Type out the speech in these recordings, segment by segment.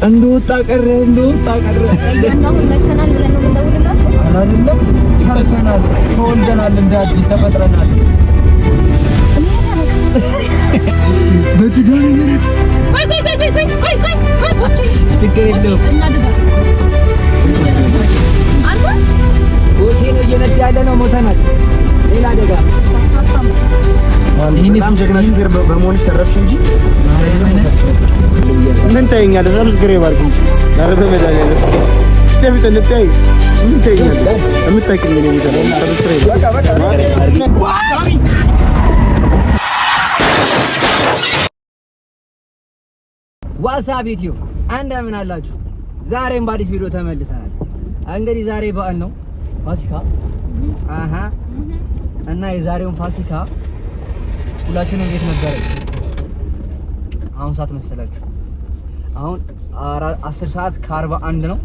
እንደወጣ ቀረ፣ እንደወጣ ቀረ። አሁን መተናል ብለን ነው የምንደውልላቸው። ኧረ አይደለም፣ ተርፈናል፣ ተወልደናል፣ እንደ አዲስ ተፈጥረናል። በኪዳነ ምሕረት። ቆይ ቆይ ቆይ ቆይ ቆይ ቆይ ቆይ። ችግር የለውም። አንተ። ቦቼ ነው እየነዳ ያለ ነው። ሞተናል። ሌላ አደጋ። በጣም ጀግና ሹፌር በመሆንሽ ተረፍሽ እንጂ ምን ታየኛለህ? Subscribe አድርግ እንጂ። ኧረ በመድኃኒዓለም ደፊት እንታይ ምን ታየኛለህ? የምታውቂኝ እኔ ቦታ subscribe። What's up YouTube፣ እንደምን አላችሁ? ዛሬም በአዲስ ቪዲዮ ተመልሰናል። እንግዲህ ዛሬ በዓል ነው፣ ፋሲካ። አሃ፣ እና የዛሬውን ፋሲካ ሁላችንም ቤት ነበረ። አሁን ሰዓት መሰላችሁ? አሁን 10 ሰዓት ከ41 ነው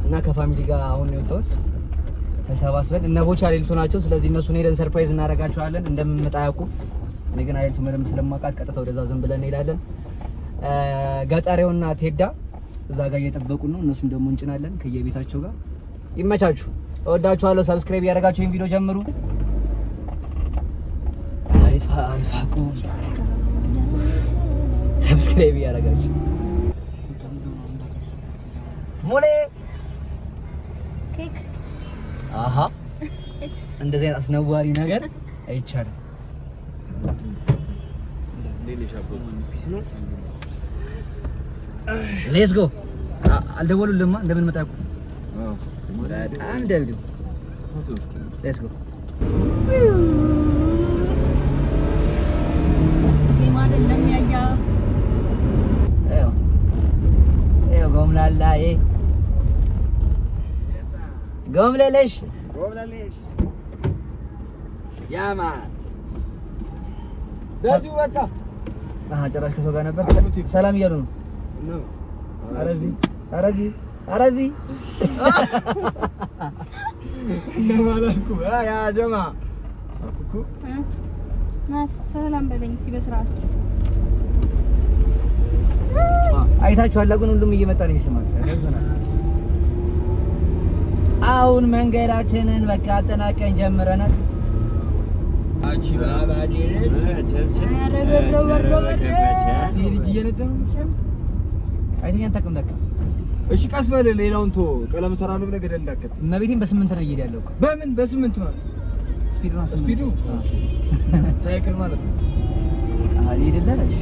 እና ከ family ጋር አሁን ነው የወጣሁት። ተሰባስበን እነ ቦቻ ሌልቱ ናቸው። ስለዚህ እነሱን ሄደን surprise እናደርጋቸዋለን። እንደምንመጣ አያውቁም። እኔ ግን አሌልቱ በደንብ ስለማውቃት ቀጥታ ወደዛ ዝም ብለን እንሄዳለን። ገጠሬውና ቴዳ እዛ ጋር እየጠበቁን ነው። እነሱን ደግሞ እንጭናለን ከየቤታቸው ጋር። ይመቻችሁ። እወዳችኋለሁ። Subscribe እያደረጋችሁ ይሄን ቪዲዮ ጀምሩ። አልፋ አልፋቁ subscribe እያደረጋችሁ ሙሌ። ኬክ። አሃ፣ እንደዚህ አይነት አስነዋሪ ነገር አይቻልም። Let's go። አልደወሉልማ እንደምንመጣ እኮ በጣም ደብድብ። Let's go። Game አይደለም ያያ። ይኸው ይኸው ጎምላላዬ፣ ጎምለለሽ። ጎብለልሽ ያማ ደጁ በቃ። አሃ፣ ጭራሽ ከሰው ጋር ነበር። ሰላም እያሉ ነው። ኧረ እዚህ፣ ኧረ እዚህ፣ ኧረ እዚህ። እንደማላልኩ ያ ጀማ ኩኩ። ና ሰላም በለኝ እስኪ በስርዓት። አይታችኋል። ግን ሁሉም እየመጣ ነው የሚስማት። አሁን መንገዳችንን በቃ አጠናቀን ጀምረናል። ኧረ ወርዶ ወርዶ ወርዶ። ይሄ ልጅ እየነዳ ነው መሰለኝ። አይተኛን ታውቅም ለካ። እሺ ቀስ በል፣ ሌላውን ቶ ቀለም እሰራለሁ ብለህ ገደል እንዳትከት። እመቤቴን በስምንት ነው እየሄደ ያለው እኮ። በምን በስምንት ነው? Speed ኡ ነው ስምንት። Speed ኡ ሳይክል ማለት ነው። አሃ፣ ሊሄድልህ። እሺ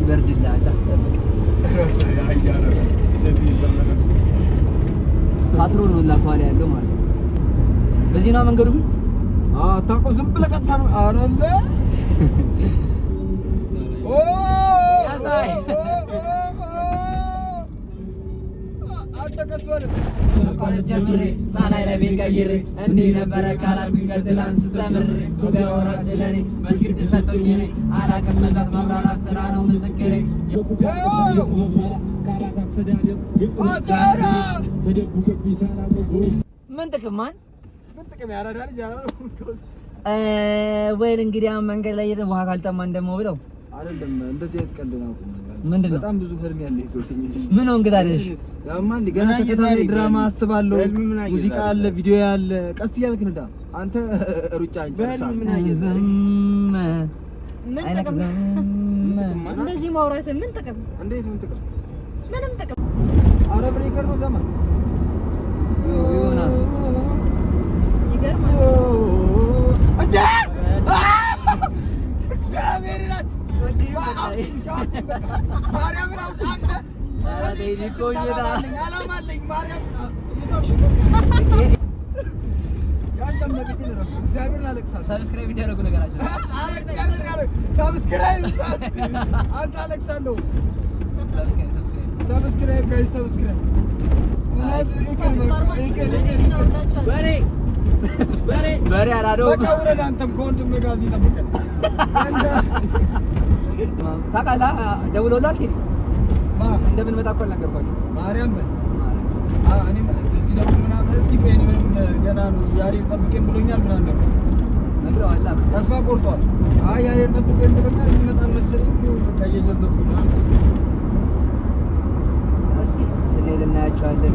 ይበርድልሃል። ጠብቅ። ፓትሮል ነው ላ ከኋላ ያለው ማለት ነው። በዚህ ነው መንገዱ ግን። አታውቀውም። ዝም ብለህ ቀጥታ ነው። ኧረ አለ ኦ ያሳይ። አንተ ቀስ በል። ጀምሬ ሳላይ ላይ ቤት ቀይሬ እንዲህ ነበረ ካላልኩኝ ከትላንት ስተምሬ ሰው ቢያወራ ስለኔ መስግድ ሰጠኝ። እኔ አላቅም መዛት ማብራራት ስራ ነው ምስክሬ። አታራ ምን ጥቅም ማን ምን ጥቅም ያራዳ ልጅ አላለም ከውስጥ። ወይል እንግዲህ አሁን መንገድ ላይ ሄደን ውሃ ካልጠማን ደግሞ ብለው አይደለም፣ እንደዚህ አይነት ቀልድ ነው። አቁም። ምንድን ነው? በጣም ብዙ ህልም ያለኝ ሰው ነኝ። ምን ሆንክ ታዲያ? እሺ። ያማ እንደ ገና ተከታታይ ድራማ አስባለሁ። ሙዚቃ አለ፣ ቪዲዮ አለ። ቀስ እያልክ ንዳ። አንተ ሩጫ እንጨርሳለን። ዝም ምን አይነት ጥቅም? ዝም። እንደዚህ ማውራት ምን ጥቅም? እንዴት ምን ጥቅም? ምንም ጥቅም። አረ breaker ነው ዘመን። ይሆናል። ይገርማል። እንዴ! እግዚአብሔር ይላል። ማርያምን አውጣ አንተ። ኧረ ቴዲ ቆይታ። ዓላማ አለኝ። ማርያም ያንተም መቤቴን እረፍ። እግዚአብሔርን አለቅሳለሁ። Subscribe እንዲያደርጉ ነገራቸው። ኧረ እግዚአብሔር ያለ subscribe አንተ አለቅሳለሁ። Subscribe, subscribe። Subscribe guys, subscribe። እውነት ይቅር በቃ ይቅር ይቅር ይቅር። በሬ በሬ አላደውም። በቃ ውረድ። አንተም ከወንድምህ ጋር እዚህ ጠብቀን። አንተ ታውቃለህ፣ ደውለውልሃል ቴዲ? ማ? እንደምንመጣ እኮ አልነገርኳቸውም። ማርያም በል። እኔም ሲደውል ምናምን እስቲ ቆይ እኔ ምንም ገና ነው ያሬድ ጠብቄን ብሎኛል ምናምን ነበር። ነግረዋል። ተስፋ ቆርጧል። አይ ያሬድ ጠብቄን ብሎኛል የሚመጣ መሰለኝ፣ ይኸው በቃ እየጀዘብኩ ነው። እናያቸዋለን።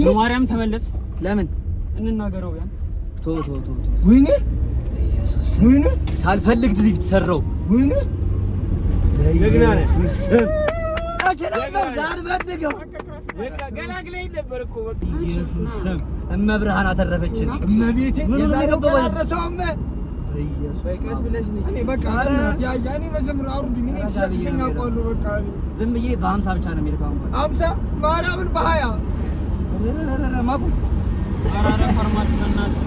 በማርያም ተመለስ። ለምን እንናገረው? ያን ቶ ቶ ቶ ወይኔ ኢየሱስ፣ ወይኔ ሳልፈልግ drift ሰራው። ወይኔ ጀግና ነህ። እችላለሁ ሳልፈልገው ገላግለኝ ነበር እኮ ኢየሱስ ስም እመብርሃን አተረፈችን። እመቤቴ ምን ሆነ የዛሬው የገባው? ቀን አልረሳውም። ኢየሱስ እኔ በቃ በእናትህ ያያ እኔ መጀመሪያ አውርዱኝ። እኔ ሲሸክመኝ አውቀዋለሁ። በቃ እኔ ዝም ብዬ በ50 ብቻ ነው የሚልከው። አሁን 50 ማርያምን በ20 ማቁ ኧረ ፋርማሲ በእናትህ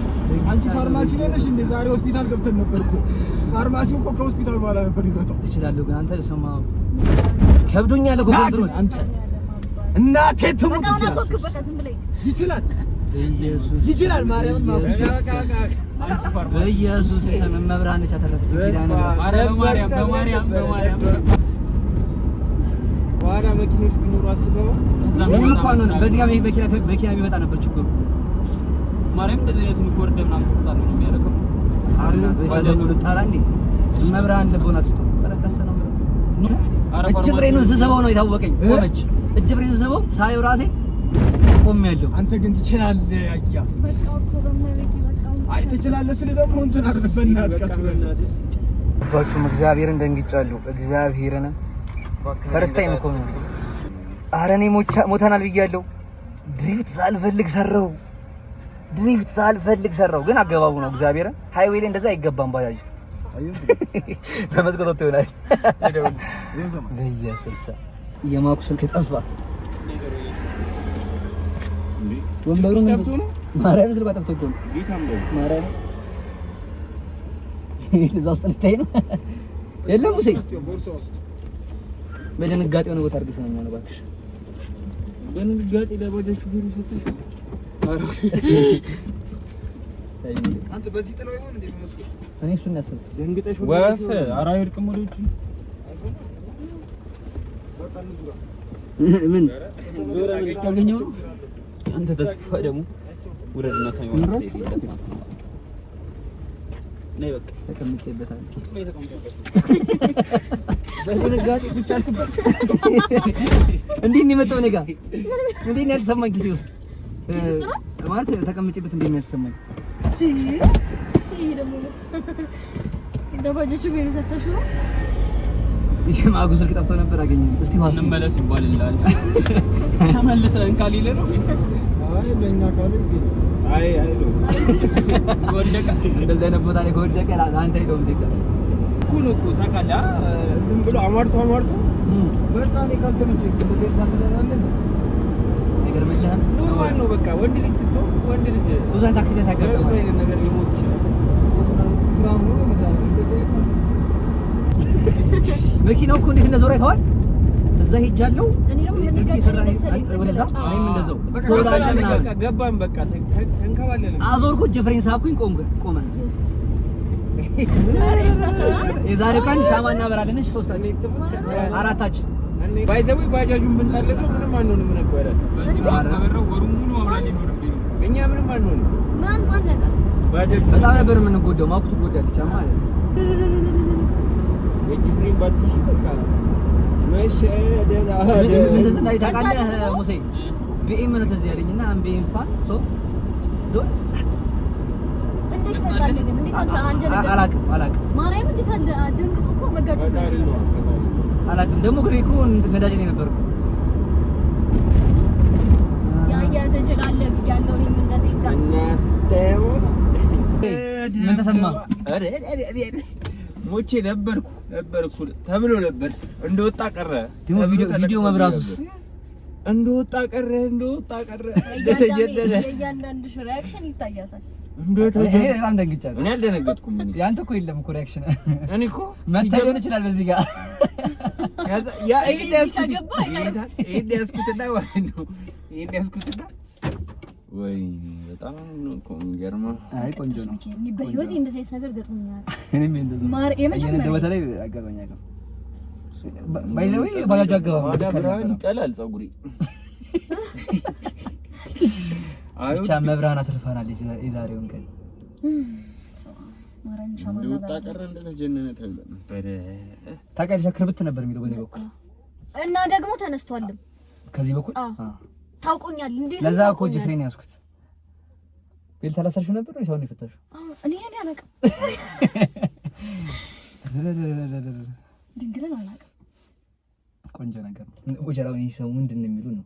አንቺ ፋርማሲ ላይ ነሽ እንዴ? ዛሬ ሆስፒታል ገብተን ነበር እኮ። ፋርማሲው እኮ ከሆስፒታል በኋላ ነበር የሚመጣው። እችላለሁ፣ ግን አንተ ስማ ከብዶኛል እኮ control። አንተ እናቴ ትሙት በቃ አሁን ይችላል አትወክብ። በቃ ዝም ብለህ ሂድ። ይችላል ኢየሱስ ይችላል። ማርያምን ማቁ በኢየሱስ ስም እመብርሃን ነች ያተረፈችን። ኪዳነ ምሕረት ኧረ በማርያም በማርያም በማርያም በኋላ መኪኖች ቢኖሩ አስበው ምንም እኮ አንሆንም። በዚህ ጋር መኪና ቢመጣ ነበር ችግሩ። ማርያም እንደዚህ አይነት ወርደ ምናምን ትጣል ነው የሚያደርገው። አሪፍ ልጣላ እንዴ? እመብርሃን ልቦና ትስጠው። ኧረ ቀስ ነው የምለው። ኧረ እጅ ፍሬኑን ስስበው ነው የታወቀኝ። ቆመች። እጅ ፍሬኑን ስስበው ሳየው ራሴ ቆሜያለሁ። አንተ ግን ትችላለህ። ያያ በቃ እኮ በእመቤቴ በቃ አሁን አይ ትችላለህ ስል ደግሞ እንትን አይደለም። በእናትህ ቀስ ብለህ ባችሁም እግዚአብሔርን ደንግጫለሁ። እግዚአብሔርን first time እኮ ነው። ኧረ እኔ ሞተናል ብያለሁ። drift ሳልፈልግ ሰራው። drift ሳልፈልግ ሰራው። ግን አገባቡ ነው። እግዚአብሔርን highway ላይ እንደዛ አይገባም። ባጃጅ በመስኮት ወጥቶ ይሆናል። በኢየሱስ የማኩ ስልክ ጠፋ። ወንበሩን ማርያም ስልኳ ጠፍቶ እኮ ነው። ማርያም እዛ ውስጥ ልታይ ነው። የለም ሙሴ ቦርሳ ውስጥ በድንጋጤ የሆነ ቦታ አድርገሽ ነው የሚሆነው። እባክሽ በድንጋጤ ለባጃጅ ሹፌሩ ሰጥተሽ አንተ በዚህ ጥለው ይሆን እንዴ? በመስኮት እኔ እሱን ነው ያሰብኩት። ደንግጠሽ ወፍ ኧረ አይወድቅም ወደ ውጭ ምን ታገኘው ነው አንተ ተስፋ ደግሞ ውረድና ሳሚ ማለት ነይ በቃ ተቀምጬበታለሁ። በድንጋጤ ቁጭ አልክበት። እንዴት ነው የመጣው እኔ ጋር? እንዴት ነው ያልተሰማኝ? ኪሴ ውስጥ ኪስ ውስጥ ነው? ማለት ተቀምጬበት እንዴት ነው ያልተሰማኝ? ይሄ ደግሞ ነው። ለባጃጅ ሹፌሩ ሰተሽው ነው? የማጉ ስልክ ጠፍቶ ነበር አገኘሁ። እስቲ ውሃ ስጡኝ። እንመለስ ይባልልሃል። ተመልሰህ እንካ ሊልህ ነው። አይ ለኛ ካለ ይገኛል። አይ አይ ነው ወደቀ እንደዚህ አይነት ቦታ ላይ ከወደቀ አንተ ሄደውም ትይቃል። እኮ ነው እኮ ታውቃለህ። ዝም ብሎ አሟርቶ አሟርቶ በቃ እኔ ካልተመቸኝ ስለዚህ ዛፍ እንላለን። አይገርምልህም? normal ነው በቃ ወንድ ልጅ ስትሆን ወንድ ልጅ ብዙ አይነት accident በብዙ ያጋጥማል። አይነት ነገር ሊሞት ይችላል። ጥፍራም ነው ምናምን እንደዚህ አይነት ነው። መኪናው እኮ እንዴት እንደዞረ አይተዋል። እዛ ሄጃለሁ። እኔ ደግሞ drift በድንጋጤ እየሰራ ነው ነው የመሰለኝ። ወደዛ፣ አዎ። እኔም እንደዛው በቃ ቶሎ አለ ምናምን በቃ ገባን በቃ ተንከባለልን። አዞርኩ። እጅ ፍሬን ሳብኩኝ፣ ቆምኩ። ቆመ። የዛሬው ቀን ሻማ እናበራለን። እሺ ሶስታችን አራታችን by the way ባጃጁን ብንጠልዘው ምንም አንሆንም ነበረ። በዚህ ማከበረው ወሩን ሙሉ አብረን ሊኖርብኝ ነው። እኛ ምንም አንሆንም። ማን ማን ያውቃል? ባጃጁ በጣም ነበር የምንጎዳው። ማኩ ትጎዳለች ማለት የእጅ ፍሬን ባትይዢ በቃ መሸደድ ምን ትዝ እንዳለኝ ታውቃለህ ሙሴ? BM ነው ትዝ ያለኝ እና BM fan so ዞ እንዴት መጣልህ ግን? እንዴት አንተ አንጀለገ አላውቅም አላውቅም ማርያም እንዴት አንደ ደንግጦ እኮ መጋጨት ነበረበት። አላውቅም። ደግሞ ግሬ እኮ ነዳጅ ነው የነበርኩት። ያ ትችላለህ ብያለሁ እኔም እንደቴዳ ምን ተሰማ? ሞቼ ነበርኩ ነበርኩ ተብሎ ነበር። እንደወጣ ቀረ። ደግሞ ቪዲዮ መብራቱስ እንደወጣ ቀረ እንደወጣ ቀረ እንደተጀደደ የእያንዳንድሽ reaction ይታያታል። እኔ በጣም ደንግጫለሁ። እኔ አልደነገጥኩም። እኔ ያንተ እኮ የለም እኮ reaction። እኔ እኮ መተህ ሊሆን ይችላል በዚህ ጋር ያ ይሄን ያዝኩት ይሄን ያዝኩትና ማለት ነው ይሄን ያዝኩትና ወይኔ በጣም ነው እኮ የሚገርመው። አይ ቆንጆ ነው። በህይወቴ እንደዚህ አይነት ነገር ገጥሞኛል። እኔም እንደዚህ ማር የመጀመሪያ በተለይ አጋጥሞኛል። By the way ባጃጁ አገባም ብርሃን ይጠላል ፀጉሬ። ብቻ መብርሃን አትርፈናል የዛሬውን ቀን። እንደወጣ ቀረ እንደተጀነነ ተብለን ታውቂያለሽ። ክርብት ነበር የሚለው በዚህ በኩል እና ደግሞ ተነስቷልም ከዚህ በኩል ታውቆኛል። እንዴ ለዛ እኮ እጅ ፍሬን ያዝኩት። belt አላሰርሽው ነበር ወይስ አሁን የፈታሽው? እኔ እኔ አላውቅም፣ ድንግልን አላውቅም። ቆንጆ ነገር ነው። ወጀራው ይሄ ሰው ምንድን ነው የሚሉ ነው።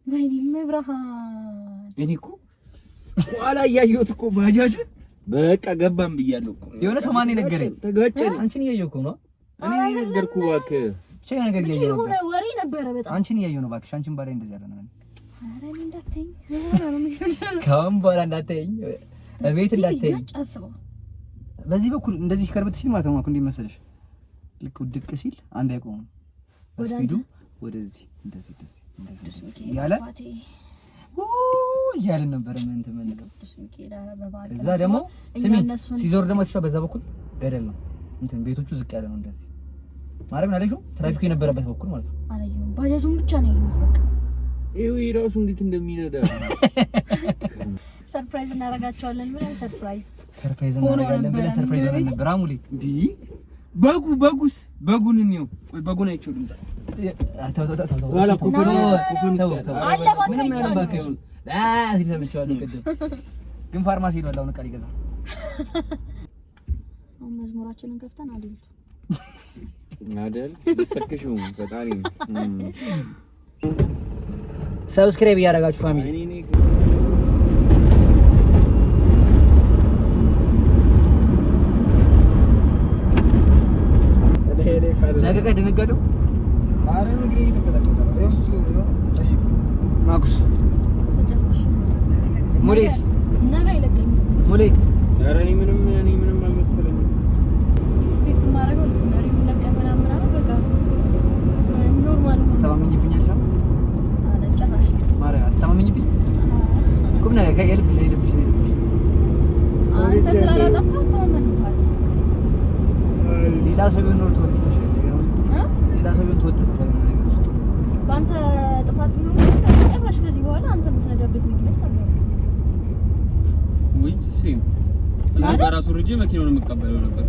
ወይኔ መብርሃን፣ እኔ እኮ ኋላ እያየሁት እኮ ባጃጁን በቃ ገባን ብያለሁ እኮ። የሆነ ሰው ማን የነገረኝ? ተጋጨን። አንቺን እያየሁ እኮ ነው። እኔ ነገርኩህ እባክህ። ብቻ የሆነ ነገር እያየሁ የሆነ ወሬ ነበረ በጣም አንቺን እያየሁ ነው እባክሽ። አንቺን ባላይ እንደዚህ ያለ ነው። ኧረ እኔ እንዳትይኝ፣ ከአሁን በኋላ እንዳትይኝ፣ እቤት እንዳትይኝ። በዚህ በኩል እንደዚህ ሲከርብት ሲል ማለት ነው እኮ እንዴት መሰለሽ፣ ልክ ውድቅ ሲል አንድ አይቆምም በ speed ኡ ወደዚህ እንደዚህ እንደዚህ እንደዚህ እያለ እያለን ነበር ምን እንትን የምንለው። ከዛ ደግሞ ስሚ ሲዞር ደግሞ ትሻ በዛ በኩል ገደል ነው እንትን ቤቶቹ ዝቅ ያለ ነው እንደዚህ ማርያምን አለሽው ትራፊኩ የነበረበት በኩል ማለት ነው። አላየሁም፣ ባጃጁን ብቻ ነው ያየሁት። በቃ ይኸው ራሱ እንዴት እንደሚነዳ Surprise እናደርጋቸዋለን ብለን surprise Surprise እናደርጋለን ብለን surprise ሆነን ነበር። አሙሌ እንዴ በጉ በጉስ በጉን እንየው። ቆይ በጉን አይቼው ልምጣ። ተው ተው ተው ተው ሰምቼዋለሁ ቅድም ግን ፋርማሲ ሄዷል። አሁን ዕቃ ሊገዛ አሁን መዝሙራችንን ከፍተን አይደል አይደል ሰክሽው ፈጣሪ Subscribe እያደረጋችሁ family ለቀቀ ድንገጠው ማኩስ ሙሌስ ሙሌ ኧረ እኔ ምንም እኔ ምንም አልመሰለኝም። Expect የማደርገው ልክ መሪውን ለቀህ ምናምን ምናምን በቃ normal ትተማመኝብኛለሽ? አረ ጭራሽ ማርያም አትተማመኝብኝ። ቁም ነገር የልብሽ የልብሽ የልብሽ አንተ ስላላጠፋህ አትተማመንብሃል። ሌላ ሰው ቢሆን ኖሮ ተወጥፈሻል ነገር ውስጥ ሌላ ሰው ቢሆን ተወጥፈሻል ነገር ውስጥ በአንተ ጥፋት ቢሆን ጭራሽ ከዚህ በኋላ አንተ የምትነዳበት መኪና ውስጥ አልገባም። ውይ same እዛ ጋር ራሱ ርጄ መኪናውን የምቀበለው ነበር።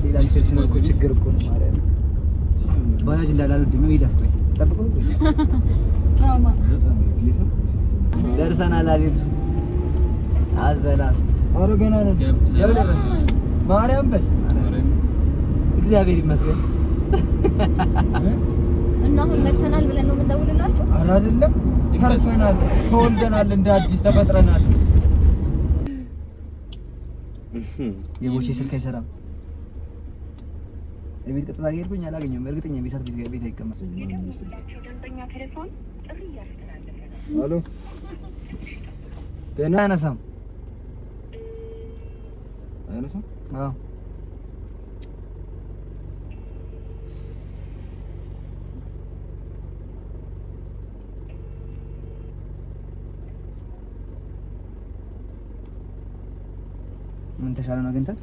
ሌላ ሰው ሲኖር እኮ ችግር እኮ ነው። ማርያም ባጃጅ እንዳላልወድም ነው ይለፍ። ቆይ ጠብቀው ወይስ Trauma ደርሰናል። አሌቱ አዘላስት ኧረ ገና ነን። ማርያም በል እግዚአብሔር ይመስገን። እና አሁን መተናል ብለን ነው የምንደውልላቸው? ኧረ አይደለም፣ ተርፈናል፣ ተወልደናል፣ እንደ አዲስ ተፈጥረናል። የቦቼ ስልክ አይሰራም። የቤት ቀጥታ ሄድኩኝ አላገኘሁም። እርግጠኛ ቤት ቤት አይቀመጥም። አሎ ገና አያነሳም። አያነሳም? አዎ ምን ተሻለ ነው አግኝታት?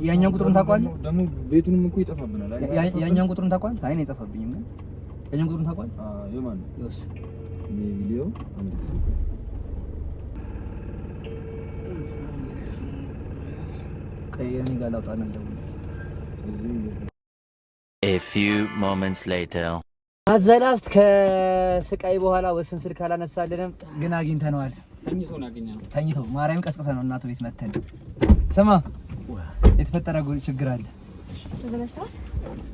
ያኛውን ቁጥሩን ታውቀዋለህ? ደግሞ ቤቱንም እኮ ይጠፋብናል። ያኛውን ቁጥሩን ታውቀዋለህ? አይ እኔ አይጠፋብኝም፣ ግን ያኛውን ቁጥሩን ታውቀዋለህ? አዎ የማን ነው? ዮስ ቪዲዮ አንድ ጊዜ ቆይ እኔ ጋር ላውጣና ልደውልለት። A few moments later. አዘላስት ከስቃይ በኋላ ወስም ስልክ አላነሳልንም፣ ግን አግኝተነዋል። ተኝቶ ነው ያገኘነው። ተኝቶ ማርያም ቀስቅሰ ነው እናቱ ቤት መተን። ስማ የተፈጠረ ችግር አለ። ተዘጋጅተዋል?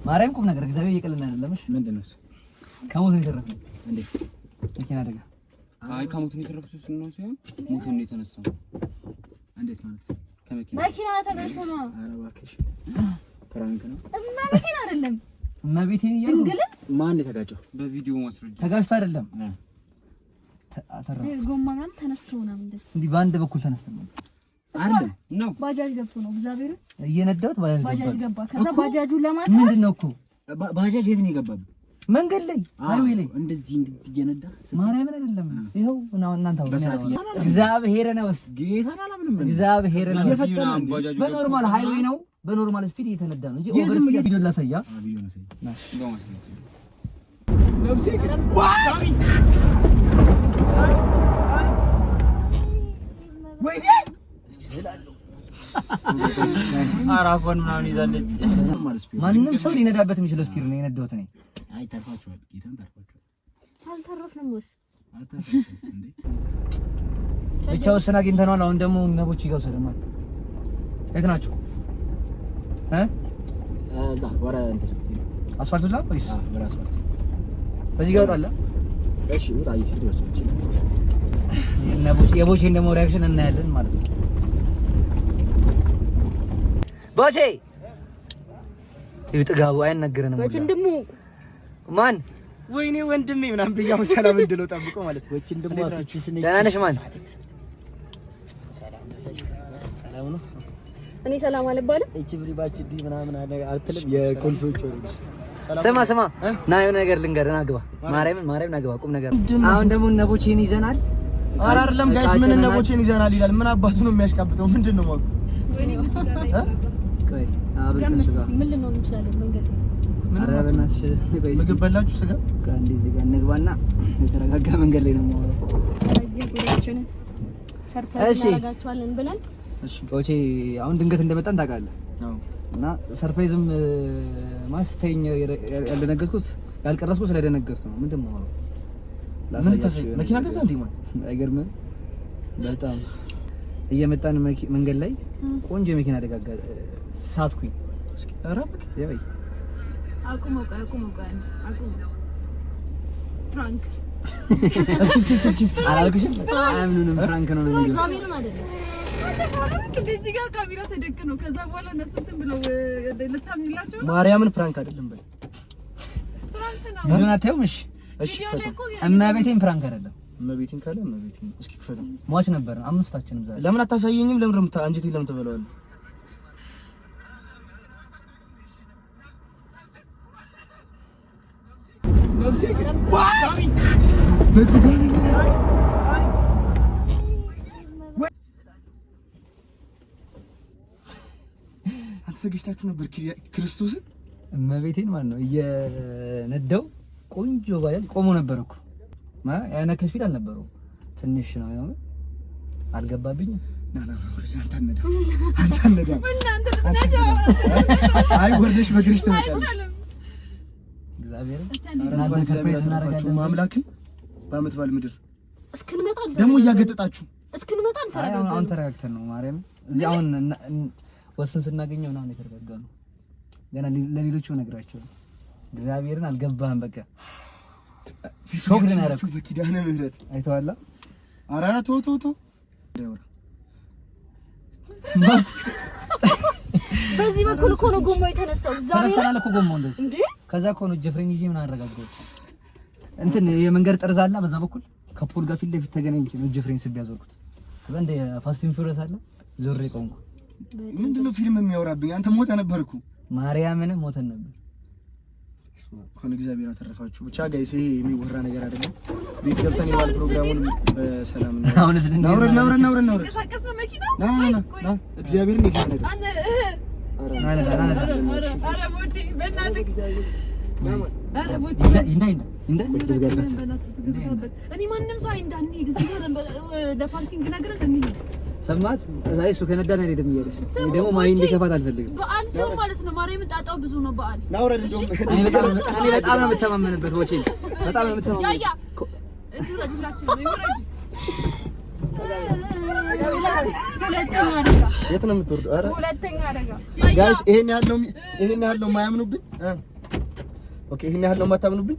ማርያም ቁም ነገር እግዚአብሔር እየቀለድን አይደለም። እሺ ምንድን ነው እሱ? ከሞት ነው የተረፍነው። እንዴት? መኪና አደጋ። አይ ከሞት ነው የተረፍነው ስንሆን ሳይሆን ሞቶ ነው የተነሳው። እንዴት ማለት? ከመኪና መኪና ተገጭቶ ነው። ኧረ እባክሽ prank ነው። እመቤቴን አይደለም እመቤቴን እያልኩ ድንግልን ማን የተጋጨው? በቪዲዮ ማስረጃ ተጋጭቶ አይደለም። አተረፍኩት። ጎማ ምናምን ተነስቶ ምናምን እንደዚህ እንዲህ በአንድ በኩል ተነስተን ነው አይደለም ነው ባጃጅ ገብቶ ነው እግዚአብሔር እየነዳሁት ባጃጅ ባጃጅ ገብቷል። ገባ። ከዛ ባጃጁን ለማትረፍ ምንድን ነው እኮ ባጃጅ የት ነው የገባብህ? መንገድ ላይ highway ላይ እንደዚህ እንደዚህ እየነዳ ማርያምን አይደለም። ይኸው እናንተ አሁን በሰዓት እግዚአብሔር ነውስ ጌታን አላምንም። እግዚአብሔር ነው። እየፈጠነ እንዴ? በ normal highway ነው በ normal speed እየተነዳ ነው እንጂ over speed ቪዲዮ ላሳያ። አራፎን ምናምን ይዛለች። ማንም ሰው ሊነዳበት የሚችለው speed ነው የነዳሁት እኔ። አይ ተርፋችኋል፣ ጌታን ተርፋችኋል። አልተረፍንም ወይስ አልተረፋችሁም እንዴ? ብቻ ወሰን አግኝተነዋል። አሁን ደግሞ ነቦች ጋር ወሰደማል። የት ናቸው? እዛ ወረ እንትን አስፋልቱ ላይ ወይስ ወረ አስፋልት በዚህ ጋር ወጣለ? እሺ ውጣ፣ ይችላል ይችላል። የቦቼን ደግሞ reaction እናያለን ማለት ነው። ቦቼ ይኸው ጥጋቡ አይነገረንም። ወንድሙ ማን ወይኔ ወንድሜ ምናምን ብዬ አሁን ሰላም እንድለው ጠብቆ ማለት ነው። ደህና ነሽ? ማን ሰላም ነው። እኔ ሰላም አልባልም። ስማ ስማ፣ ና የሆነ ነገር ልንገርህ። ና ግባ፣ ማርያምን ማርያምን፣ ና ግባ። ቁም ነገር። አሁን ደግሞ እነ ቦቼን ይዘናል። ኧረ አይደለም guys፣ ምን እነ ቦቼን ይዘናል ይላል። ምን አባቱ ነው የሚያሽቃብጠው? ምንድን ነው ማለት? ቆይ አብረን ከእሱ ጋር ምን ልንሆን እንችላለን? መንገድ ላይ ኧረ በእናትሽ ቆይ እስኪ ምግብ በላችሁ? ስጋ ቆይ አንዴ እዚህ ጋር እንግባና የተረጋጋ መንገድ ላይ ነው የማወራው። ጉዳችንን surprise እሺ። እናደርጋቸዋለን ብለን ቦቼ አሁን ድንገት እንደመጣን ታውቃለህ። እና surprise ም ማስተኛ ያልደነገጥኩት ያልቀረስኩት ስለደነገጥኩ ነው። ምንድን ነው የማወራው? ምን ልታሳይ? መኪና ገዛ እንዴ? ማን አይገርምም? በጣም እየመጣን መንገድ ላይ ቆንጆ የመኪና አደጋ ሳትኩኝ። እስኪ ኧረ እባክህ ያው አቁመው፣ ቆይ አቁመው፣ ቆይ አቁመው። prank እስኪ እስኪ እስኪ እስኪ አላልኩሽም? አያምኑንም። prank ነው ነው የሚሉት። እግዚአብሔርን አይደለም እዚህ ጋር ካሜራ ተደቅኖ ከዛ በኋላ እነሱ እንትን ብለው ልታምኝላቸው ነው። ማርያምን prank አይደለም በል። prank ነው። ቪዲዮን አታዩም? እሺ እሺ ቪዲዮ ላይ ክፈተው። እኮ እመቤቴን prank አይደለም። እመቤቴን ካለ እመቤቴን እስኪ ክፈተው። ሟች ነበር አምስታችንም ዛሬ። ለምን አታሳየኝም? ለምን ነው አንጀቴን ለምን ትበለዋለህ? አንተ ተገጭታችሁ ነበር ክርስቶስን? እመቤቴን ማለት ነው እየነዳው ቆንጆ ባጃጅ ቆሞ ነበር እኮ ማለት ያን ያክል speed አልነበረውም። ትንሽ ነው ያው አልገባብኝም። ና ና ውረድ። አንተ አትነዳም፣ አንተ አትነዳም። አይ ወርደሽ በእግርሽ ትመጫለሽ። እግዚአብሔር ኧረ እንኳን እግዚአብሔር አተረፋችሁ። ማምላክን በዓመት በዓል ምድር እስክንመጣ ደግሞ እያገጠጣችሁ እስክንመጣ አሁን አሁን ተረጋግተን ነው ማርያም። እዚህ አሁን ወስን ስናገኘው ምናምን የተረጋጋ ነው። ገና ለሌሎቹ እነግራቸዋለሁ። እግዚአብሔርን አልገባህም። በቃ shock ነው ያደረኩት። በኪዳነ ምህረት አይተዋላ። ኧረ ተው ተው ተው እንዳይወራ በዚህ በኩል እኮ ነው ጎማው የተነሳው። እግዚአብሔር ተነስተናል እኮ ጎማው እንደዚህ እንዴ! ከዛ እኮ ነው ጀፍሬን ይዤ ምን አረጋጋሁት። እንትን የመንገድ ጠርዝ አለ በዛ በኩል ከ pole ጋር ፊት ለፊት ተገናኝቼ ነው ጀፍሬን ስቤ ያዞርኩት። ከዛ እንደ Fast and Furious አለ ዞሬ ቆምኩ። ምንድነው ፊልም የሚያወራብኝ? አንተ ሞተ ነበርኩ። ማርያምን ሞተን ነበር። እንኳን እግዚአብሔር አተረፋችሁ። ብቻ guys ይሄ የሚወራ ነገር አይደለም። ቤት ገብተን የባል ፕሮግራሙን በሰላም ነው። አሁንስ ልንሄድ ናውረድ ናውረድ ናውረድ ናውረድ ተንቀሳቀስ ነው መኪናው። ና ና ና እግዚአብሔርን ይፈ ነገር አንተ ኧረ ኧረ ቦቼ በእናትህ ኧረ ቦቼ እንዳ እንዳ እንዳ ልዝጋበት። በእናትህ እኔ ማንም ሰው አይ እንዳንሄድ እዚህ ጋር ለ parking ነግረን እንሂድ። ሰማት። አይ እሱ ከነዳን አይሄድም እያለች እኔ ደግሞ ማይ እንዲከፋት አልፈልግም። በዓል ሲሆን ማለት ነው ማርያምን ጣጣው ብዙ ነው በዓል። ናውረድ እንደውም እኔ በጣም ነው የምተማመንበት ቦቼ፣ በጣም ነው የምተማመንበት። ያያ እንውረድ፣ ሁላችንም ይውረድ። ሁለተኛ አደጋ፣ የት ነው የምትወርደው? ኧረ ሁለተኛ አደጋ። guys ይሄን ያህል ነው ይሄን ያህል ነው የማያምኑብኝ? okay ይሄን ያህል ነው የማታምኑብኝ?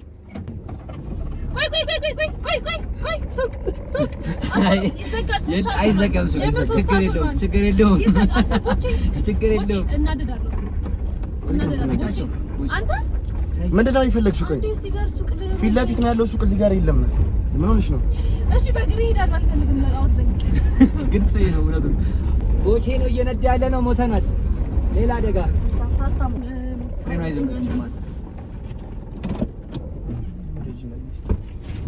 ቆይ ቆይ ቆይ ቆይ ቆይ ቆይ ቆይ ቆይ ሱቅ ሱቅ ይዘጋል። ሶስት ሰዓት አይዘጋም ሱቅ፣ የምር ሶስት ችግር ሰዓት የለውም፣ ሆኗል። ችግር የለውም፣ ይዘጋል። ቦቼ ችግር ቦቼ የለውም። እናደዳለሁ እናደዳለሁ። ቦቼ አንተ ምንድን ነው የፈለግሽው? ቆይ እንዴ እዚህ ጋር ሱቅ ፊት ለፊት ነው ያለው ሱቅ፣ እዚህ ጋር የለም። ምን ሆነሽ ነው? እሺ በእግሬ እሄዳለሁ። አልፈልግም። አውርደኝ። ግን እሱ ነው እውነቱን። ቦቼ ነው እየነዳ ያለ ነው። ሞተናል። ሌላ አደጋ። ፍሬኗ አይዝም ማለት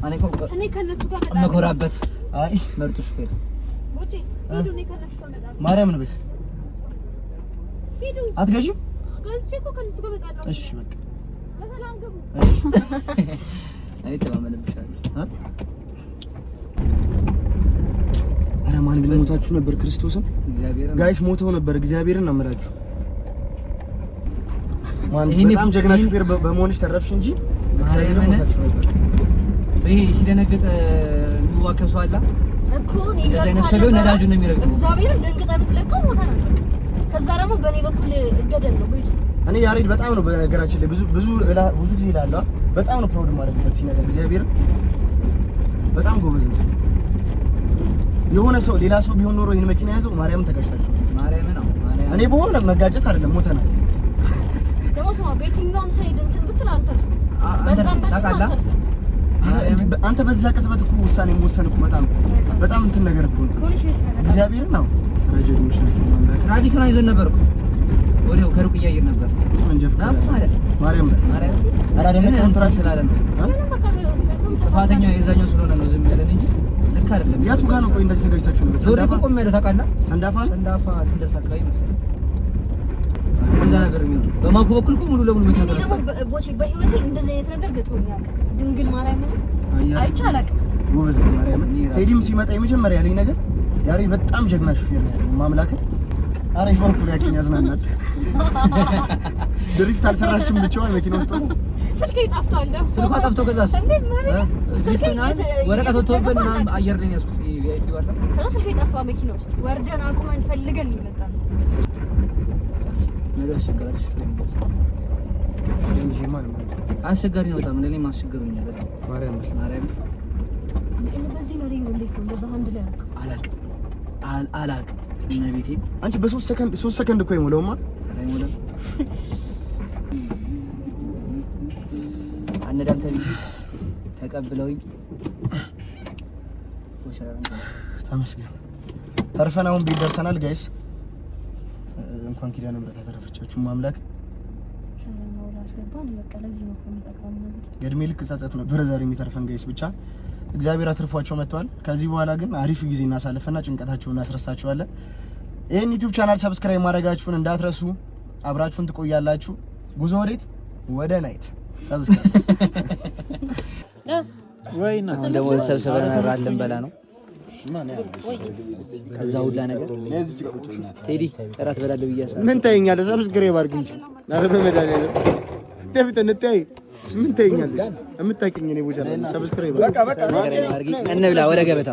እኔ እኮ እኔ ከነሱ ጋር እመጣለሁ። የምኮራበት አይ ምርጡ ሹፌር ቦቼ ሂዱ። እኔ ከነሱ ጋር እመጣለሁ። ማርያምን በይ። ሂዱ። አትገዢም? ገዝቼ እኮ ከነሱ ጋር እመጣለሁ። እሺ በቃ በሰላም ግቡ። እኔ ተማመንብሻለሁ። ኧረ ማን ግን ሞታችሁ ነበር። ክርስቶስን እግዚአብሔርን guys ሞተው ነበር። እግዚአብሔርን ነው የምላችሁ። ማን ይሄኔ- በጣም ጀግና ሹፌር በመሆንሽ ተረፍሽ እንጂ እግዚአብሔርን ማርያምን። ሞታችሁ ነበር። ይሄ ሲደነግጥ የሚዋከብ ሰው አለ። እኮ እኔ እንደዚህ አይነት እያልኩህ ሰው ቢሆን አልነበረ? ነዳጁን ነው የሚረግጠው። እግዚአብሔርን ደንግጠህ ብትለቀው ሞተናል። በቃ ከዛ ደግሞ በእኔ በኩል ገደል ነው ቤቱ። እኔ ያሬድ በጣም ነው በነገራችን ላይ ብዙ ብዙ ብዙ ጊዜ እላለሁ በጣም ነው proud የማደርግበት ሲነዳ። እግዚአብሔርን በጣም ጎበዝ ነው። የሆነ ሰው ሌላ ሰው ቢሆን ኖሮ ይሄን መኪና ያዘው ማርያምን ተጋጭታችሁ። ማርያምን ነው ማርያምን። እኔ በሆነ መጋጨት አይደለም ሞተናል። ደግሞ ስማ በየትኛውም side እንትን ብትል አንተርፍም። በዛም በዚህም ታውቃለህ? አንተርፍም። ኧረ እንዲህ አንተ በዛ ቅጽበት እኮ ውሳኔ መወሰን እኮ በጣም በጣም እንትን ነገር እኮ ነው። conscious ነህ በጣም። እግዚአብሔርን ነው ረጀድሞች ናቸው ማንጋት ትራፊክ ነው ይዞን ነበር እኮ ወዲያው ከሩቅ እያየን ነበር። መንጃ ፈቃድ ናም ማለት ማርያም በል ማርያም ኧረ አደነቀንም ግን ትራፊክ ስላለ ነው እ? ምንም በቃ እንትኑም ጥፋተኛው የዛኛው ስለሆነ ነው ዝም ያለን እንጂ ልክ አይደለም። የቱ ጋር ነው ቆይ እንደዚህ ተጋጭታችሁ ነበር? ዞር ሰንዳፋ ቆም ያለው ታውቃለህ? ሰንዳፋ ነው? ሰንዳፋ ልንደርስ አካባቢ መሰለኝ እዛ ነበር የሚሆነው። በማኩ በኩል እኮ ሙሉ ለሙሉ መኪና እኔ ደግሞ ተነስቷል። ቦቼ በህይወቴ እንደዚህ አይነት ነገር ገጥሞኝ አያውቅም። ድንግል ማርያምን አየር አይቼ አላውቅም። ጎበዝ ነው ማርያምን። እኔ ራሴ- ቴዲም ሲመጣ የመጀመሪያ ያለኝ ነገር ያሬድ በጣም ጀግና ሹፌር ነው ያለኝ። ማምላክን አረ ይባኩ reaction ያዝናናል። drift አልሰራችም ብቻዋን መኪና ውስጥ ሆና ስልኬ ጠፍቷል ደግሞ። ስልኳ ጠፍቶ ከዛስ እንዴ ማርያም ስልኬ drift ምናምን ወረቀት የት ወጥቶብን እንደገባ ምናምን አናውቅም። አየር ላይ ነው ያዝኩት። VIP ዋላ ከዛ ስልኬ ጠፋ መኪና ውስጥ ወርደን አቁመን ፈልገን ነው የመጣነው። መሪ ያስቸግራል። አስቸጋሪ ነው በጣም ለእኔም አስቸግሮኛል በጣም ማርያም በል ማርያም በዚህ መሪ እንዴት ነው በአንድ ላይ ያልከው? አላቅም አላቅም እመቤቴ አንቺ በሶስት ሰከንድ 3 ሰከንድ እኮ አይሞላውማ። ኧረ አይሞላም። አነዳም ተብዬ ተቀብለውኝ ተመስገን ተርፈን አሁን ቤት ደርሰናል guys። እንኳን ኪዳነ ምሕረት አተረፈቻችሁ ማምላክ። ሰላም አውላ አስገባን። በቃ ለዚህ ነው እኮ የሚጠቅመው ነገር። የእድሜ ልክ ጸጸት ነበረ ዛሬ የሚተርፈን guys። ብቻ እግዚአብሔር አትርፏቸው መጥተዋል። ከዚህ በኋላ ግን አሪፍ ጊዜ እናሳልፈና ጭንቀታቸውን እናስረሳቸዋለን። ይህን YouTube channel subscribe ማድረጋችሁን እንዳትረሱ። አብራችሁን ትቆያላችሁ። ጉዞ ወዴት? ወደ night። Subscribe አሁን ደግሞ ተሰብስበን እራት ልንበላ ነው። ከዛ ሁላ ነገር ቴዲ እራት በላለሁ ብዬ አስባለሁ። ምን ታየኛለህ? Subscribe አድርግ እንጂ። ኧረ በመድኃኒዓለም ደፊት እንታይ ምን ታየኛለህ? የምታውቂኝ እኔ ቦቻ subscribe እንብላ ወደ ገበታ።